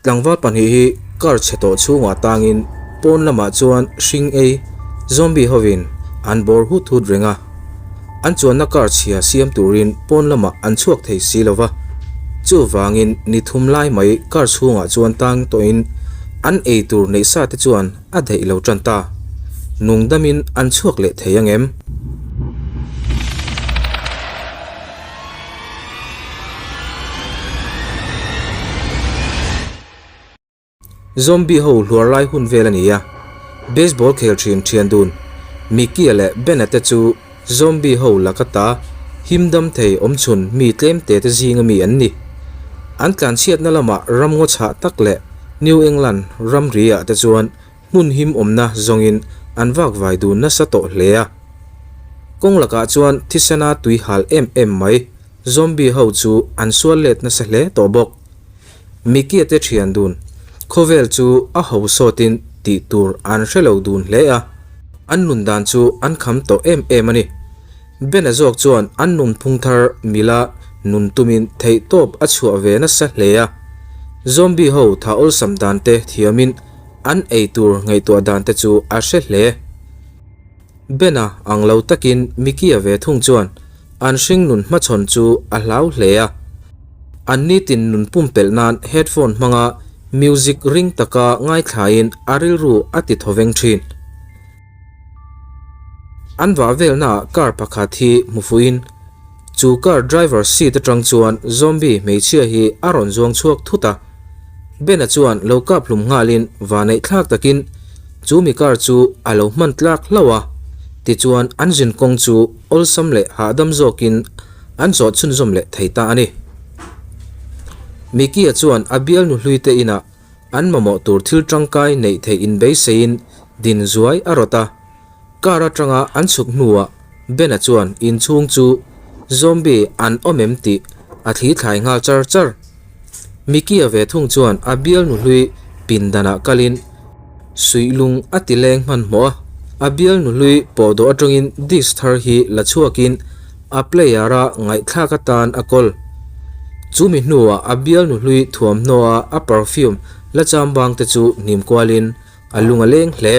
Tlangval pahnih hi car chhe tawh chhungah tangin pawn lamah chuan hring ei zombie hovin an bawr hut hut reng a. An chuanna car chhia siam turin pawn lamah an chhuak thei si lo va. Chuvangin ni thum lai mai car chhungah chuan tang tawhin an ei tur neih sa te chuan a daih lo tan ta. Nung damin an chhuak leh thei ang em? Zombie ho hluar lai hun vel a ni a, baseball khel thin thian dun Mickey-a leh Ben-a te chu zombie ho laka ta him dam thei awm chhun mi tlem te te zinga mi an ni. An tlanchhiatna lamah ramngaw chhah tak leh New England ramri ah te chuan Hmun him awmna zawngin an vak vai dun nasa tawh hle a. Kawng lakah chuan thisena tui hal em em mai zombie ho chu an sual let nasa hle tawh bawk. Mickey-a te thian dun khawvel chu a ho sawtin tih tur an hre lo dun hle a, an nun dan chu an kham tawh em em a ni. Ben-a zawk chuan an nunphung thar mila nun tumin theihtawp a chhuah ve nasa hle a. Zombie ho tha awlsam dan te thiamin An ei tur ngaihtuah dan te chu a hre hle. Ben-a ang lo takin Mickey-a ve thung chuan an hringnun hmachhawn chu a hlau hle a. An nitin nun pumpelh nan headphone hmanga music ring taka ngaithlain a rilru a ti thawveng thin. An vah velnaah car pakhat hi hmu fuhin chu car driver seat atang chuan zombie hmeichhia hi a rawn zuang chhuak thut a. Ben-a chuan lo kap hlum nghalin vaneih thlak takin chu mi car chu a lo hman tlak hlauh a, tichuan an zin kawng chu awlsam leh hahdam zawkin an zawh chhunzawm leh thei ta a ni. Mickey-a chuan a bialnu hlui te inah An mamawh tur thil tangkai neih theih inbeiseiin din zuai a rawt a. Car atanga an chhuk hnuah Ben-a chuan inchhung chu zombie an awm em tih a thli thlai nghal char char. Mickey-a ve thung chuan a bialnu hlui pindanah kalin suih lung a ti leng hmanhmawh a. A bialnu hlui pawhdawh atangin disc thar hi la chhuakin A player-a ngaihthlak atan a kawl. Chu mi hnuah a bialnu hlui thuamhnaw-a a perfume la chambang te chu hnim kualin a lung a leng hle.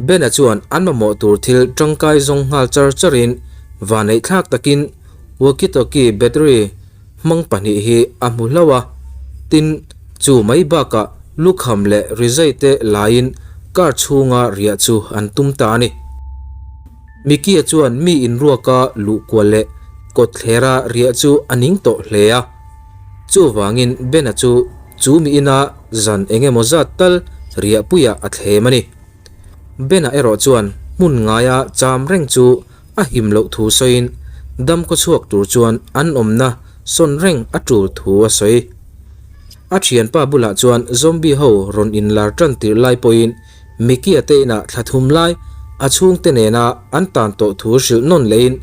Ben-a chuan an mamawh tur thil tangkai zawng nghal char charin vaneihthlak takin walkie-talkie battery hmang pahnih hi a hmu hlauh a, tin, chu mai bakah lukham leh rizai te laiin car chhunga riah chu an tum ta a ni. Mickey-a chuan mi inruaka luh kual leh kawtthlera riah chu a ning tawh hle a. Chuvangin Ben-a chu chu mi ina zan eng emaw zat tal riahpuiah a thlem a ni. Ben-a erawh chuan hmun ngaia cham reng chu a him loh thu sawiin dam khaw chhuak tur chuan an awmna sawn reng a tul thu a sawi. A thianpa bulah chuan zombie ho rawn inlar tan tirh lai pawhin Mickey-a te inah thla thum lai a chhungte nena an tan tawh thu hrilh nawn lehin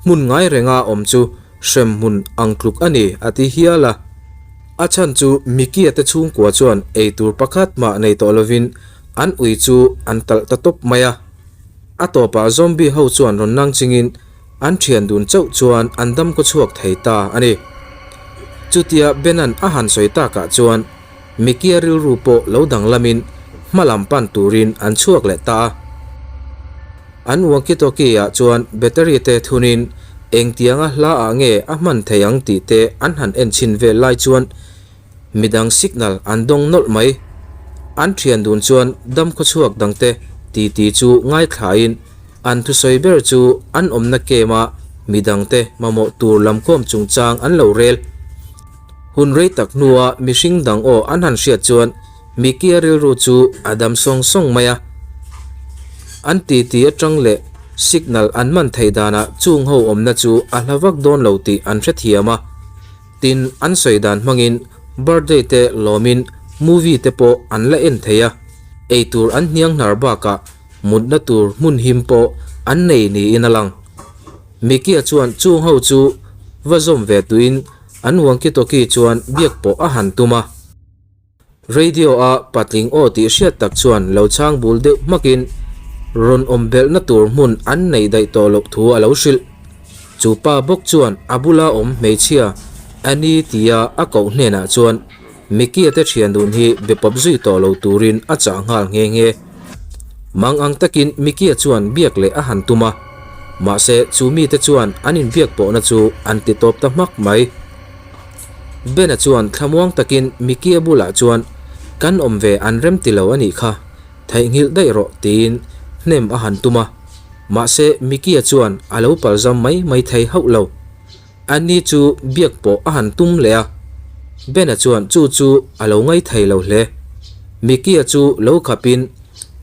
hmun ngai renga awm chu hrem hmun ang tluk a ni a ti hial a. A chhan chu Mickey-a te chhungkua chuan ei tur pakhat mah nei tawh lovin an ui chu an talh ta tawp mai a. A tawpah zombie ho chuan rawn nang chingin an thian dun chauh chuan an dam kaw chhuak thei ta a ni. Chutia Ben-a'n a han sawi takah chuan Mickey-a rilru pawh lo danglamin hma lam pan turin an chhuak leh ta a. An walkie-talkie-ah chuan battery te thunin engtianga hla ah nge a hman thei ang tih te an han en chhin vel lai chuan midang signal an dawng nawlh mai. An thian dun chuan dam khawchhuak dangte titi chu ngaithlain an thusawi ber chu an awmna camp-a midangte mamawh tur lamkhawm chungchang an lo rel. Hun rei tak hnua mihring dang aw an han hriat chuan Mickey-a rilru chu a dam sawng sawng mai a. An titi atang leh signal an man theih danah chung ho awmna chu a hla vak dawn lo tih an hrethiam a. Tin, an sawi dan hmangin birthday te lawmin movie te pawh an la en thei a, eitur an hniang hnar bakah mutna tur hmun him pawh an nei niin a lang. Mickey-a chuan chung ho chu va zawm ve tuin An walkie-talkie chuan biak pawh a han tum a. Radio-a patling aw tih hriat tak chuan lo chhang bul deuh hmakin rawn awm belhna tur hmun an neih daih tawh loh thu a lo hrilh. Chu pa bawk chuan a bula awm hmeichhia Annie tia a koh hnenah chuan. Mickey-a te thian dun hi be pawp zui tawh lo turin a chah nghal nghe nghe. Mang ang takin Mickey-a chuan biak leh a han tum a, mahse chu mite chuan an inbiak pawhna chu an ti tawp ta hmak mai. Ben-a chuan thlamuang takin Mickey-a bulah chuan kan awm ve an rem ti lo a nih kha, theihnghilh daih rawh tiin hnem a han tum a, mahse Mickey-a chuan a lo palzam mai mai thei hauh lo. Anni chu biak pawh a han tum leh a, Ben-a chuan chu chu a lo ngaithei lo hle. Mickey-a chu lo khapin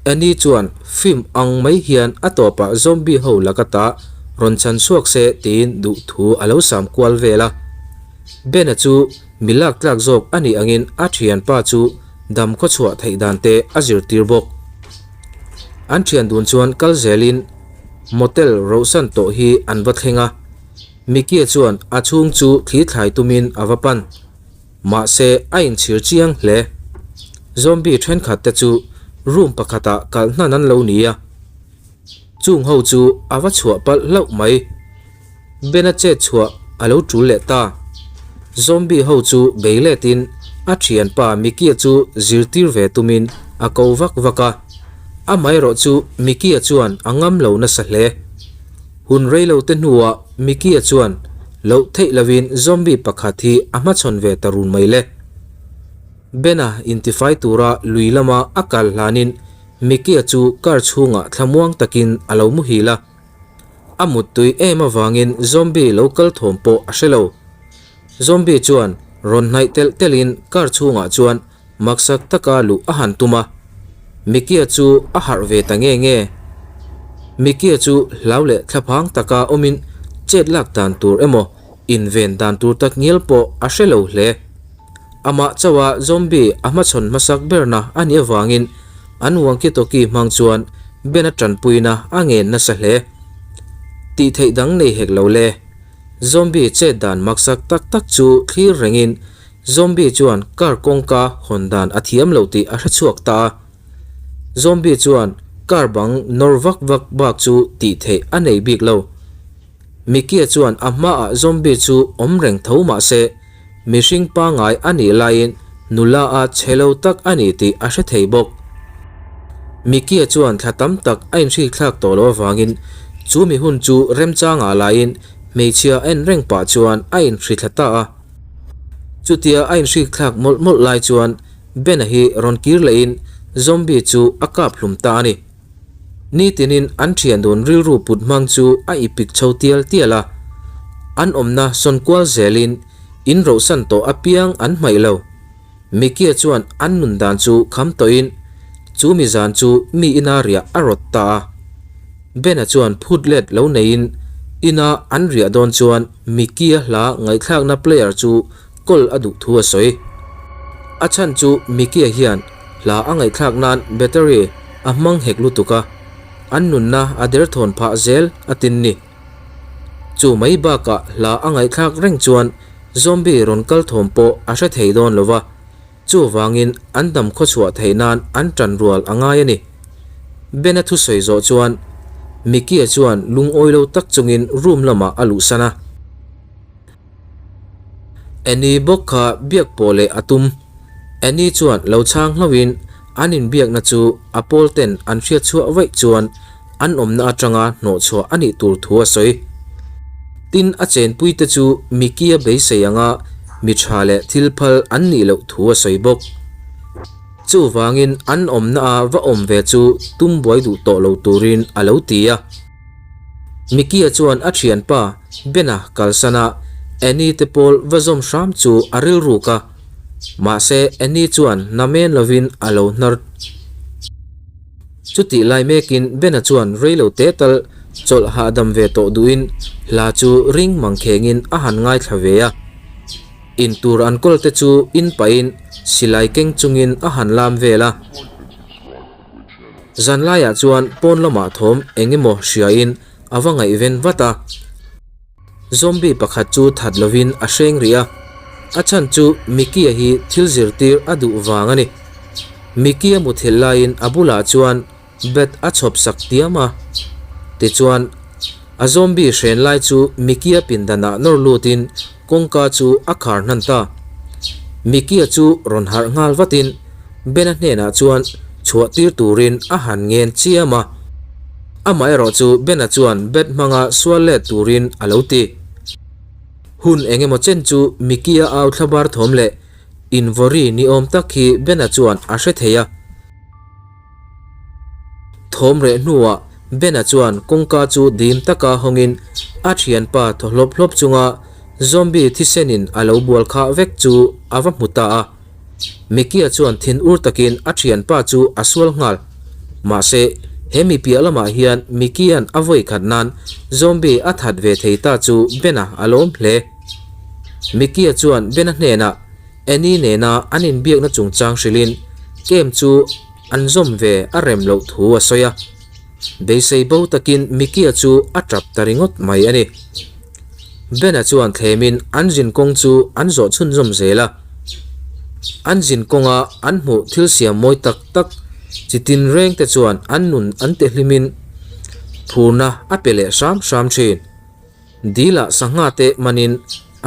Annie chuan film ang mai hian a tawpah zombie ho laka ta rawn chhan chhuak se tiin duh thu a lo sam kual vel a. Ben-a chu mi lak tlak zawk a nih angin a thianpa chu dam khawchhuah theih dan te a zirtir bawk. An thian dun chuan kal zelin motel rohsan tawh hi an va thleng a. Mickey-a chuan a chhung chu thli thlai tumin a va pan. Mahse, a inchhir chiang hle. Zombie thenkhat te chu room pakhatah kalh hnan an lo ni a. Chung ho chu a va chhuah palh hlauh mai. Ben-a chet chhuah a lo tul leh ta. Zombie ho chu bei letin a thianpa Mickey-a chu zirtir ve tumin a ko vak vak a. Amaherawh chu Mickey-a chuan a ngam lo nasa hle. Hun rei lo te hnuah Mickey-a chuan loh theih lovin zombie pakhat hi a hmachhawn ve ta run mai le. Ben-a intifai tura lui lama a kal hlanin Mickey-a chu car chhungah thlamuang takin a lo muhil a. A muttui em avangin zombie lo kal thawm pawh a hre lo. Zombie chuan rawn hnaih telh telhin car chhungah chuan Maksak taka luh a han tum a, Mickey-a chu a harh ve ta nge nge. Mickey-a chu hlau leh thlaphang taka awmin chet lak dan tur emaw inven dan tur tak ngial pawh a hre lo hle. Amah chauha zombie a hmachhawn hmasak berna a nih avangin an walkie-talkie hmang chuan Ben-a tanpuina a ngen nasa hle. Tih theih dang nei hek lo le. Zombie chet dan maksak tak tak chu thlir rengin Zombie chuan car kawngka hawn dan a thiam lo tih a hre chhuak ta a. Zombie chuan car bang nawr vak vak bak chu tih theih a nei bik lo. Mickey-a chuan a hmaah zombie chu awm reng tho mah se, mihring pangngai a nih laiin nula a chhe lo tak a ni tih a hre thei bawk. Mickey-a chuan thla tam tak a inhrikthlak tawh loh avangin chu mi hun chu remchangah laiin hmeichhia a en reng pah chuan a inhrithla ta a. Chutia a inhrik thlak mawlh mawlh lai chuan Ben-a hi rawn kir lehin zombie chu a kap hlum ta a ni. Nitinin an thian dun rilru put hmang chu a ipik chho tial tial a, an awmna sawn kual zelin in rohsan tawh apiang an hmaih lo. Mickey-a chuan an nun dan chu kham tawhin chu mi zan chu mi ina riah a rawt ta a. Ben-a chuan phut let lo neiin ina an riah dawn chuan Mickey-a hla ngaihthlakna player chu kawl a duh thu a sawi. A chhan chu Mickey-a hian hla a ngaihthlak nan battery a hmang hek lutuk a, an nunna a derthawn phah zel a tin ni. Chu mai bakah hla a ngaihthlak reng chuan zombie rawn kal thawm pawh a hre thei dawn lo va, chuvangin an dam khawchhuah theih nan an tan rual a ngai a ni. Ben-a thusawi zawh chuan Mickey-a chuan lungawi lo tak chungin room lamah a luhsan a. Annie bawk kha biak pawh leh a tum. Annie chuan lo chhang hlauhin an inbiakna chu a pawl ten an hriat chhuah vaih chuan an awmna atanga hnawhchhuah a nih tur thu a sawi. Tin, a chenpuite chu Mickey-a beisei anga mi tha leh thil phal an nih loh thu a sawi bawk. Chuvangin an awmna a va awm ve chu tum buai duh tawh lo turin a lo ti a. Mickey-a chuan a thianpa Ben-a kalsan a, Annie te pawl va zawm hram chu a rilruk a. Mahse, Annie chuan namen lovin a lo hnar. Chutih lai mekin Ben-a chuan reilo te tal chawlh hahdam ve tawh duhin hla chu ring mangkhengin a han ngaithla ve a. In tur an kawl te chu in pahin silai keng chungin a han lam vel a. Zan laiah chuan pawn lamah thawm eng emaw hriain a va ngaihven vat a. Zombie pakhat chu that lovin a hreng rih a, a chhan chu Mickey-a hi thil zirtir a duh vang a ni. Mickey-a muthilh laiin a bulah chuan bat a chhawp sak tiam a. Tichuan, a zombie hren lai chu Mickey-a pindanah nawr lutin kawngka chu a khar hnan ta. Mickey-a chu rawn harh nghal vatin Ben-a hnenah chuan chhuah tir turin a han ngen chiam a. Amaherawh chu Ben-a chuan bat hmanga sual let turin a lo ti. Hun eng emaw chen chu Mickey-a au thlabar thawm leh invawri ni awm tak hi Ben-a chuan a hre thei a. Thawm reh hnuah Ben-a chuan kawngka chu dim taka hawngin a thianpa thaw hlawp hlawp chunga zombie thisenin a lo bual khah vek chu a va hmu ta a. Mickey-a chuan thin ur takin a thianpa chu a sual nghal. Mahse, he mi piah lamah hian Mickey-a'n a vawi khat nan zombie a that ve thei ta chu Ben-a a lawm hle. Mickey-a chuan Ben-a hnenah Annie nena an inbiakna chungchang hrilhin camp chu an zawm ve a rem loh thu a sawi a. Beisei bo takin Mickey-a chu a tap ta ringawt mai a ni. Ben-a chuan thlemin an zin kawng chu an zawh chhunzawm zel a. An zin kawnga an hmuh thil siam mawi tak tak chi tinreng te chuan an nun an ti hlimin phurna a pe leh hram hram thin. Dil ah sangha te manin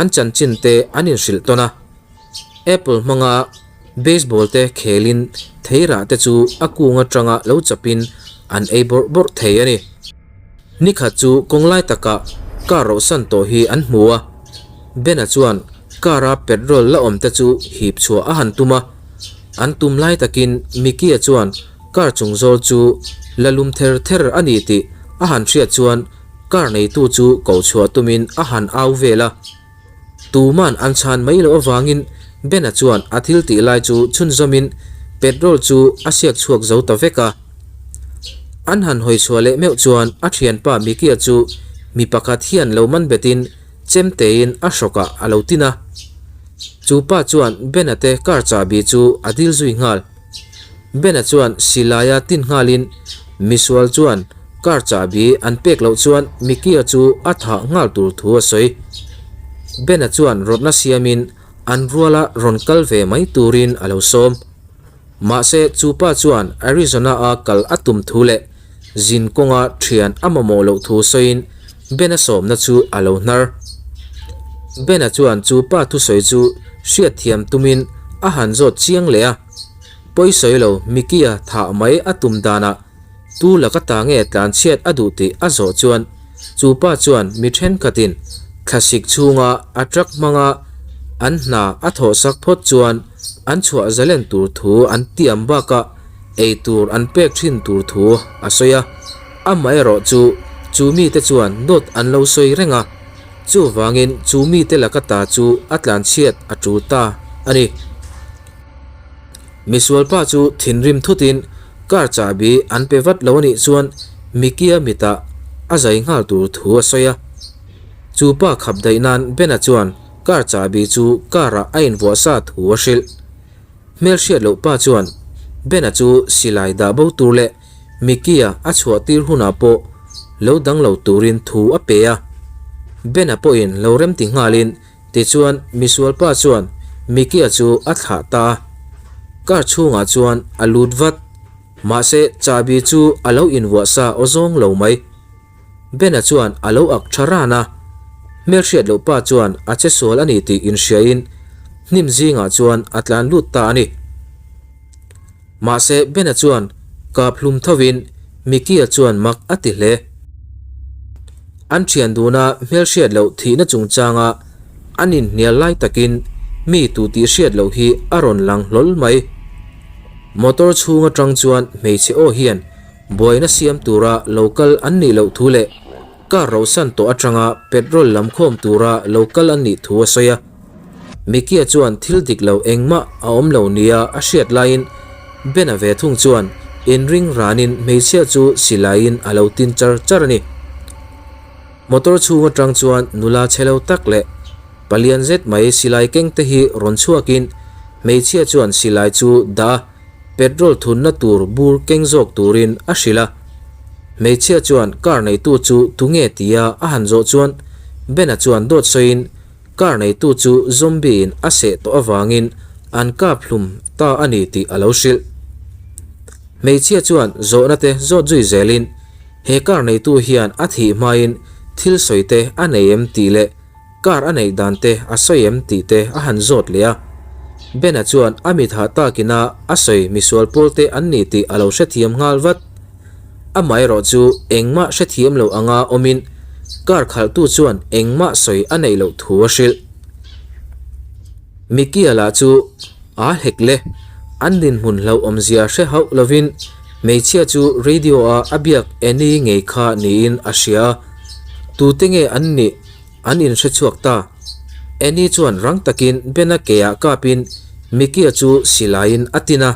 an chanchin te an inhrilh tawn a. Apple hmanga baseball te khelin theirah te chu a kung atanga lo chapin an ei bawrh bawrh thei a ni. Nikhat chu kawng lai takah car rohsan tawh hi an hmu a. Ben-a chuan car-a petrol la awm te chu hip chhuah a han tum a. An tum lai takin Mickey-a chuan car chung zawl chu la lum ther ther a ni tih a han hriat chuan Car neitu chu ko chhuah tumin a han au vel a, tuman an chhan mai loh avangin Ben-a chuan a thil tih lai chu chhunzawmin petrol chu a siak chhuak zo ta vek a. An han hawi chhuah leh meuh chuan a thianpa Mickey-a chu mi pakhat hian lo man betin chemtein a hrawkah a lo tin a. Chu pa chuan Ben-a te car chahbi chu a dil zui nghal. Ben-a chuan silaia tin nghalin misual chuan car chahbi an pek loh chuan Mickey-a chu a thah nghal tur thu a sawi. Ben-a chuan rawtna siamin an ruala rawn kal ve mai turin a lo sawm. Mahse chu pa chuan Arizona-a kal a tum thu leh zin kawnga thian a mamawh loh thu sawiin Ben-a sawmna chu a lo hnar. Ben-a chuan chu pa thusawi chu hriatthiam tumin a han zawt chiang leh a, Pawi sawi lo Mickey-a thah mai a tum danah tu laka ta nge tlanchhiat a duh tih a zawh chuan chu pa chuan mi thenkhatin thlasik chhunga a truck hmanga an hna a thawhsak phawt chuan an chhuah zalen tur thu an tiam bakah ei tur an pek thin tur thu a sawi a, amaherawh chu chu mite chuan dawt an lo sawi reng a, chuvangin chu mite laka ta chu a tlanchhiat a tul ta a ni. Misualpa chu thinrim thutin car chahbi an pe vat lo a nih chuan Mickey-a mitah a zai nghal tur thu a sawi a. Chu pa khap daih nan Ben-a chuan car chahbi chu car-ah a invuah sa thu a hrilh. Hmelhriat loh pa chuan Ben-a chu silai dah bo tur leh Mickey-a a chhuah tir hunah pawh lo dang lo turin thu a pe a. Ben-a pawhin lo remti nghalin tichuan misual pa chuan Mickey-a chu a thlah ta a. Car chhungah chuan a lut vat. Mahse chahbi chu a lo invuah sa awzawng lo mai. Ben-a chuan a lo ak tha ran a, hmelhriat loh pa chuan a che sual a ni tih inhriain hnim zingah chuan a tlan lut ta a ni. Mahse Ben-a chuan kap hlum thovin Mickey-a chuan mak a ti hle. An thian duna hmelhriat loh thihna chungchanga an inhnial lai takin mi tu tih hriat loh hi a rawn lang hlawl mai. Motor chhung atang chuan hmeichhe aw hian Buaina siam tura lo kal an nih loh thu leh car rohsan tawh atanga petrol lam khawm tura lo kal an nih thu a sawi a. Mickey-a chuan thil dik lo engmah a awm lo nia a hriat laiin Ben-a ve thung chuan inring ranin hmeichhia chu silaiin a lo tin char char a ni. Motor chhung atang chuan nula chhe lo tak leh palian zet mai silai keng te hi rawn chhuakin hmeichhia chuan silai chu dah a. Petrol thunna tur bur keng zawk turin a hrilh a. Hmeichhia chuan car neitu chu tunge tia a han zawh chuan Ben-a chuan dawt sawiin car neitu chu zombie in a seh tawh avangin an kap hlum ta a ni tih a lo hrilh. Hmeichhia chuan zawhna te zawt zui zelin he car neitu hian a thih hmain thil sawi te a nei em tih leh Car a neih dan te a sawi em tih te a han zawt leh a. Bena chuan a mit hah takina a sawi misual pawlte an ni tih a lo hrethiam nghal vat. Amaherawh chu engmah hrethiam lo anga awmin car khalhtu chuan engmah sawi a neih loh thu a hrilh. Mickey-a lah chu aa hlek le, an dinhmun hlauhawmzia hre hauh lovin hmeichhia chu radio-a a biak Annie ngei kha niin a hria a, tute nge an nih an inhre chhuak ta. Annie chuan rang takin Ben-a keah kapin Mickey-a chu silaiin a tin a.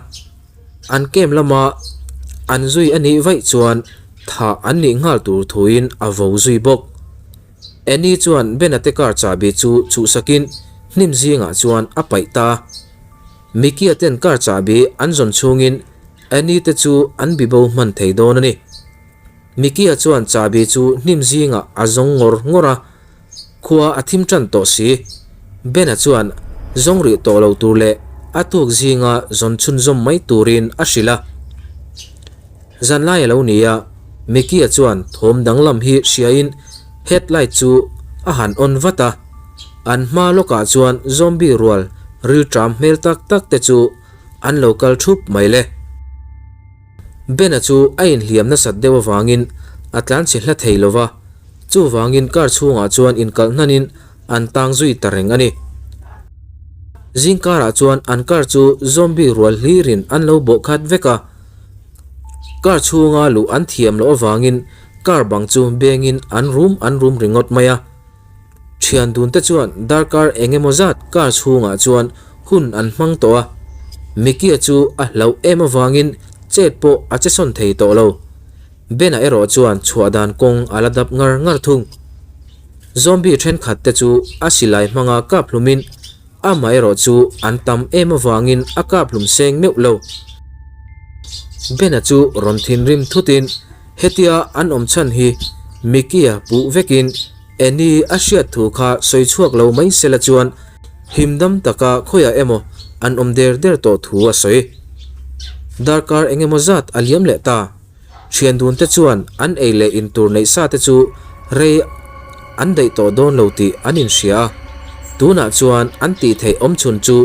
An camp lama an zui a nih vaih chuan thah an nih nghal tur thuin a vo zui bawk. Annie chuan Ben-a te car chahbi chu chhuhsakin hnim zingah chuan a paih ta. Mickey-a ten car chahbi an zawn chhungin Annie te chu an bibo hman thei dawn a ni. Mickey-a chuan chahbi chu hnim zingah a zawng ngawr ngawr a, khua a thim tan tawh si. Ben-a chuan zawng rih tawh lo tur leh a tuk zinga zawn chhunzawm mai turin a hrilh a. Zanlai a lo ni a, Mickey-a chuan thawm danglam hi hriain headlight chu a han on vat a. An hma lawkah chuan zombie rual rilṭam hmel tak tak te chu an lo kal ṭhup mai le. Ben-a chu a inhliam nasat deuh avangin a tlanchhe hla thei lo va, chuvangin car chhungah chuan inkalh hnanin an tang zui ta reng a ni. Zingkarah chuan an car chu zombie rual hlirin an lo bawh khat vek a. Car chhunga luh an thiam loh avangin car bang chu bengin an rum an rum ringawt mai a. Thian dunte chuan darkar eng emaw zat car chhungah chuan hun an hmang tawh a. Mickey-a chu a hlauh em avangin chet pawh a che sawn thei tawh lo. Ben-a erawh chuan chhuah dan kawng a la dap ngar ngar thung. Zombie thenkhat te chu a silai hmanga kap hlumin Amaherawh chu an tam em avangin a kap hlum seng meuh lo. Bena chu rawn thinrim thutin hetia an awm chhan hi Mickey-a puh vekin Annie a hriat thu kha sawi chhuak lo mai sela chuan himdam taka khawiah emaw an awm der der tawh thu a sawi. Darkar engemaw zat a liam leh ta. Thian dun te chuan an ei leh in tur neih sa te chu rei an daih tawh dawn lo tih an inhria a, tunah chuan an tih theih awm chhun chu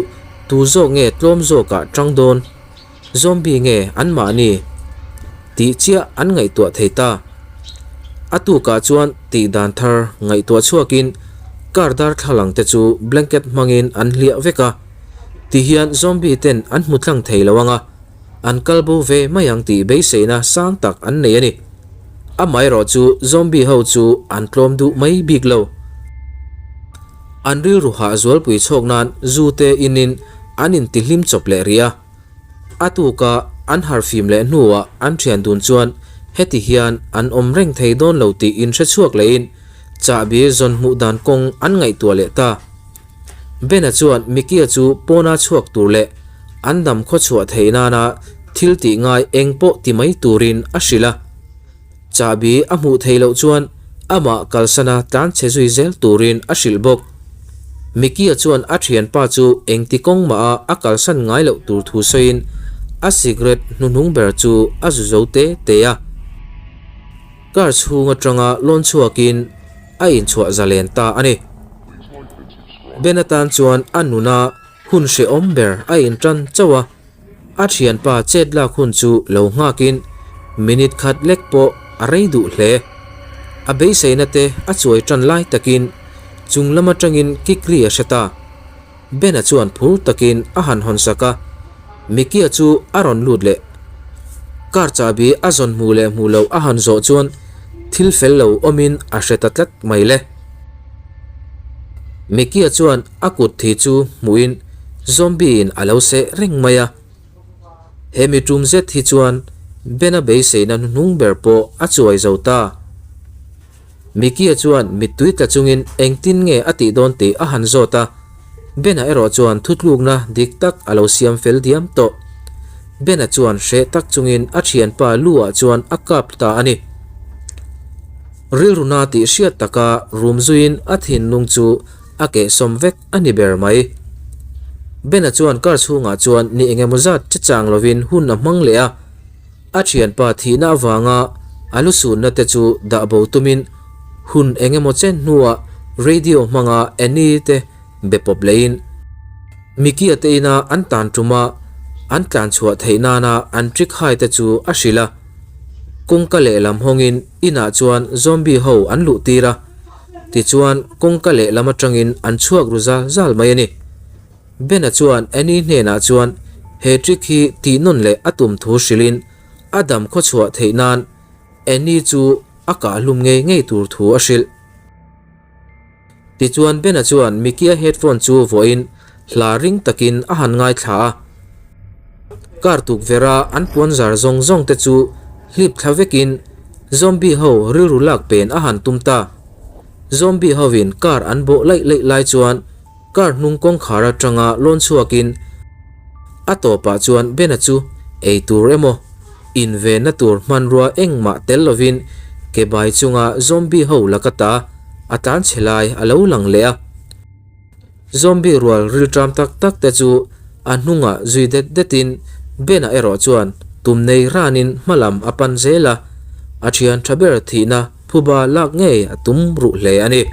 tu zawk nge tlawm zawkah tang dawn, zombie nge an mahni tih chiah an ngaihtuah thei ta. A tukah chuan tih dan thar ngaihtuah chhuakin car darthlalang te chu blanket hmangin an hliah vek a, tihian zombie ten an hmu tlang thei lo ang a. An kal bo ve mai ang tih beiseina sang tak an nei a ni. Amaherawh chu zombie ho chu an tlawm duh mai bik lo. An rilru hah zualpui chhawk nan zu te inin an intihlim chawp leh rih a. A tuka an harfim leh hnuah an thian dun chuan heti hian an awm reng thei dawn lo tih inhre chhuak lehin chahbi zawn hmuh dan kawng an ngaihtuah leh ta. Bena chuan Mickey-a chu pawna chhuak tur leh an dam khaw chhuah theih nana thil tih ngai eng pawh ti mai turin a hrilh a. Chahbi a hmuh theih loh chuan amah kalsana tlan chhe zui zel turin a hrilh bawk. Mickey-a chuan a thianpa chu engti kawng mah a a kalsan ngai loh tur thu sawiin a cigarette hnuhnung ber chu a zu zo te te a. Car chhung atanga lawn chhuakin a inchhuah zalen ta a ni. Ben atan chuan a nuna hun hrehawm ber a intan chauh a, a thianpa chet lak hun chu lo nghakin minute khat lek pawh a rei duh hle. A beiseina te a chuai tan lai takin chung lam atangin kick ri a hre ta. Bena chuan phur takin a han hawn sak a, Mickey-a chu a rawn lut leh. Car chahbi a zawn hmuh leh hmuh loh a han zawh chuan thil fel lo awmin a hre ta tlat mai le. Mickey-a chuan a kut thi chu hmuhin zombie-in a lo seh reng mai a. He mi tum zet hi chuan Bena beiseina hnuhnung ber pawh a chuai zo ta. Mickey-a chuan mittui tla chungin engtin nge a tih dawn tih a han zawt a, Ben-a erawh chuan thutlukna dik tak a lo siam fel diam tawh. Ben-a chuan hreh tak chungin a thianpa lu-ah chuan a kap ta a ni. Rilruna tih hriat taka rum zuiin a thinlung chu a kehsawm vek a ni ber mai. Ben-a chuan car chhungah chuan ni engemaw zat che chang lovin hun a hmang leh a. A thianpa thihna avanga a lu sunna te chu dah bo tumin hun eng emaw chen hnuah radio hmanga Annie te be pawp leiin. Mickey-a te ina an tan tuma an tlan chhuah theih nana an trick hai te chu a hrilh a. Kawngka lehlam hawngin inah chuan zombie ho an luh tir a, tichuan kawngka lehlam atangin an chhuak ru zal zal mai a ni. Ben-a chuan Annie hnenah chuan he trick hi tih nawn leh a tum thu hrilhin a dam khawchhuah theih nan Annie chu a kah hlum ngei ngei tur thu a hrilh. Tichuan Bena chuan Mickey-a headphone chu vuahin hla ring takin a han ngaithla a. Car tukverha an puan zar zawng zawng te chu hlip thla vekin zombie ho rilru lak pen a han tum ta. Zombie hovin car an bawh laih laih lai chuan Car hnung kawngkhar atanga lawn chhuakin a tawpah chuan Bena chu ei tur emaw invenna tur hmanrua engmah tel lovin ke bai chunga zombie ho laka ta a tlan chhe lai a lo lang leh a. Zombie rual rilṭam tak tak te chu a hnungah zui det detin Bena erawh chuan tum nei ranin hmalam a pan zel a, a thian tha ber thihna phuba lak ngei a tum ruh hle a ni.